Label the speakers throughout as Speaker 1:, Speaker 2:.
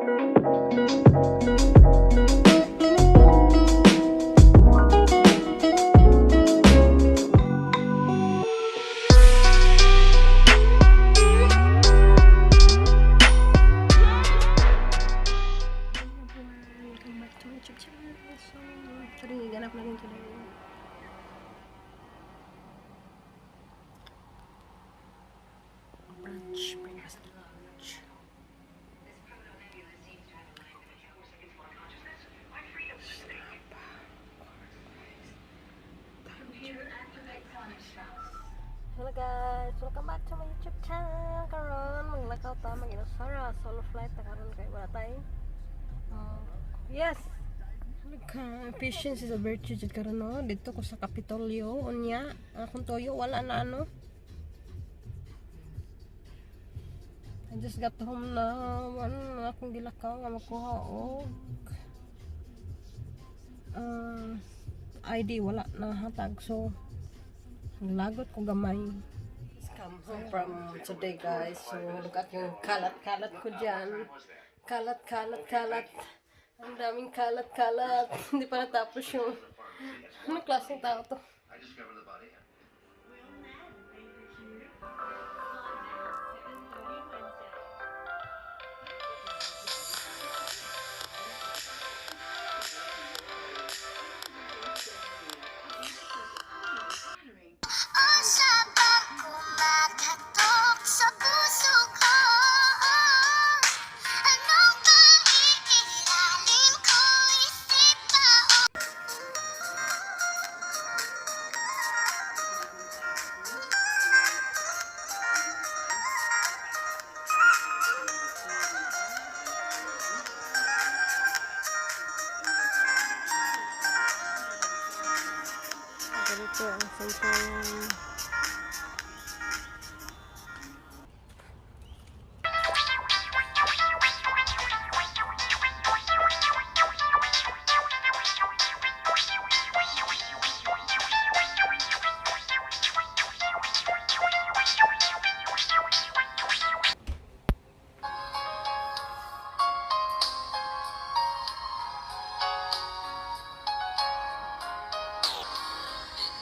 Speaker 1: Everyone, welcome back to my YouTube channel. So, today, ganap natin today. Brunch, breakfast, lunch. Hello guys, welcome back to my YouTube channel. Karon maglakaw ta mag-Inusara, solo flight ta karon kay wala tay. Yes. Nagka patience is a virtue jud karon, no. Dito ko sa Kapitolyo unya akong toyo wala na ano. I just got home na, ano na akong gilakaw nga makuha og ID, wala na hatag, so lagot ko gamay. Just come home from today, guys. So look at yung kalat-kalat ko dyan. Kalat, kalat, kalat. Ang daming kalat-kalat. Hindi pa natapos yung, ano klaseng tao to?
Speaker 2: Asa bang kumakatok sa puso ko? Anong paiilalim ko? Isip pa o
Speaker 1: Ganito ang cellphone.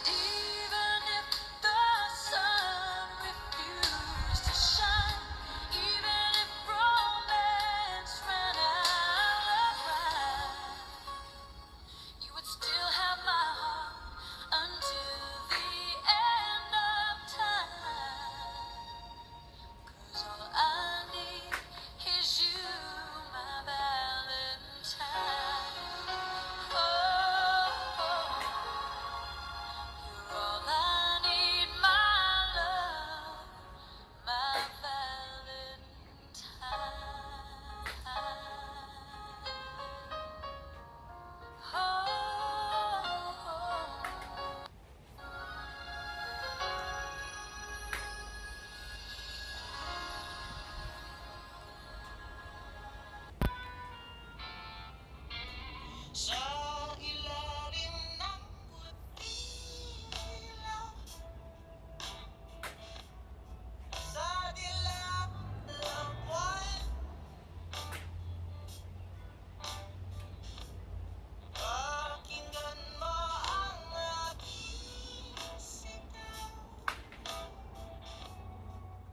Speaker 2: Even if the sun refused to shine, even if romance ran out of rhyme, you would still have my heart until the end of time. 'Cause all I need is you, my Valentine. Oh, oh. You're all I need, my love, my Valentine. Oh, oh.
Speaker 3: Sa ilalim ng ilaw, sa dilam ng buwan, pakinggan mo ang aking sigaw.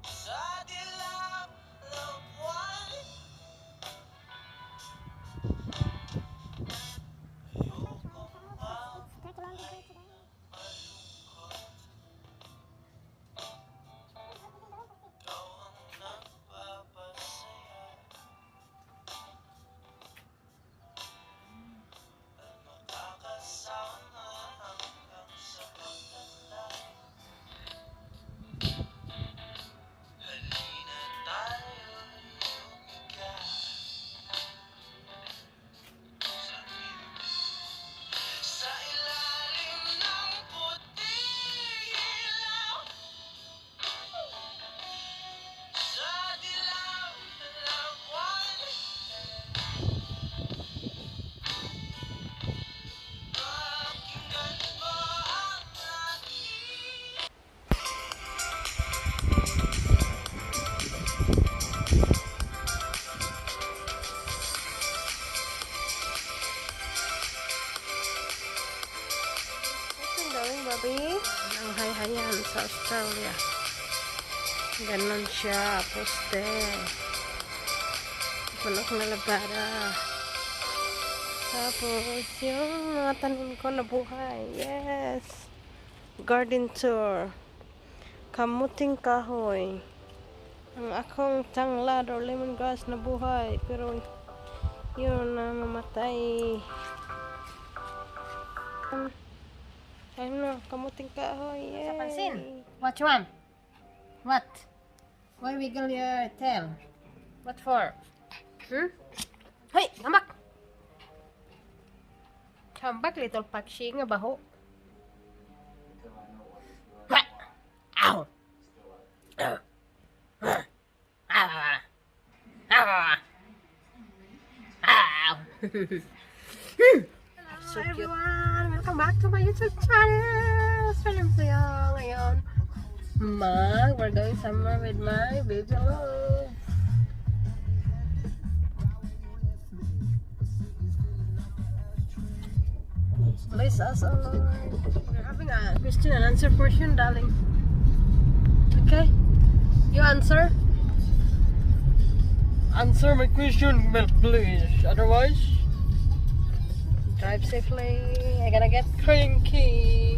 Speaker 3: Sa dilam ng buwan, ayokong mabuhay malungkot. Ikaw ang nagpapasaya at makakasama hanggang sa pagtanda. Halina tayo'y humiga.
Speaker 1: Sa Australia. Ganon siya, poste. Puno ko na labada. Tapos, yung mga tanim ko nabuhay. Yes! Garden tour. Kamuting kahoy. Ang akong tanglad or lemongrass nabuhay. Pero, yun na mamatay. Ayun na, kamuting kahoy. Yay!
Speaker 4: Sa pansin. What you want? What? Why wiggle your tail? What for? Hmm? Hey, come back! Come back, little pakshi nga baho. Ha! Ow! Ah! Ah! Ah! Ow!
Speaker 1: So cute.
Speaker 4: Everyone! Welcome back to my YouTube channel! Salim sa'yo ngayon.
Speaker 1: Mag, we're going somewhere with my baby love. Bless us, O Lord. We're having a question and answer portion, darling. Okay? You answer? Answer my question, milk, please. Otherwise, drive safely. I gonna get cranky.